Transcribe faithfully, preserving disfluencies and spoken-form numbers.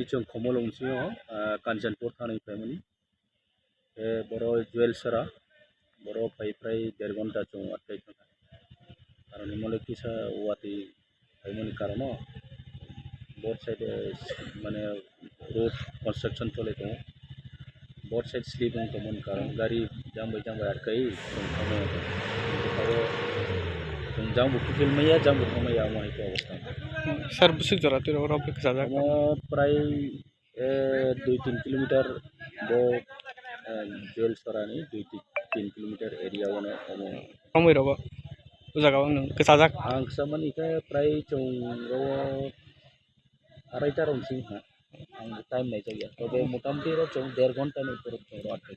Chwng Khumulwng sio, ah, Kanchanpur thani phaimani. Eh, boro Jewel Sara, boro phai phai der ghonta chwng watwi thangkha. Karon himole kisa watwi phaimani karono both side, eh, mane road construction choli tongo. Both side slip wng tongmani karon gari jang bai jang bai atkai chwng thangmani. Chwng jang bo kiphil maya, jang bo thangmaya, omo hai khe obostha. Sir, bwswk jora twi rok rok kisa jak? Omo prai Eh, dui tin kilometer bo, eh, Jewel Sara ni dui tin kilometer area o no omo. Romwi rogo o jaga o nwng kwchajak? Ang kwchajak mani khe prai chwng ro arai ta rong sing ha. Ang time nai jak ya. Tobe motamoti ro chwng der ghonta ni upor chwng ro athai.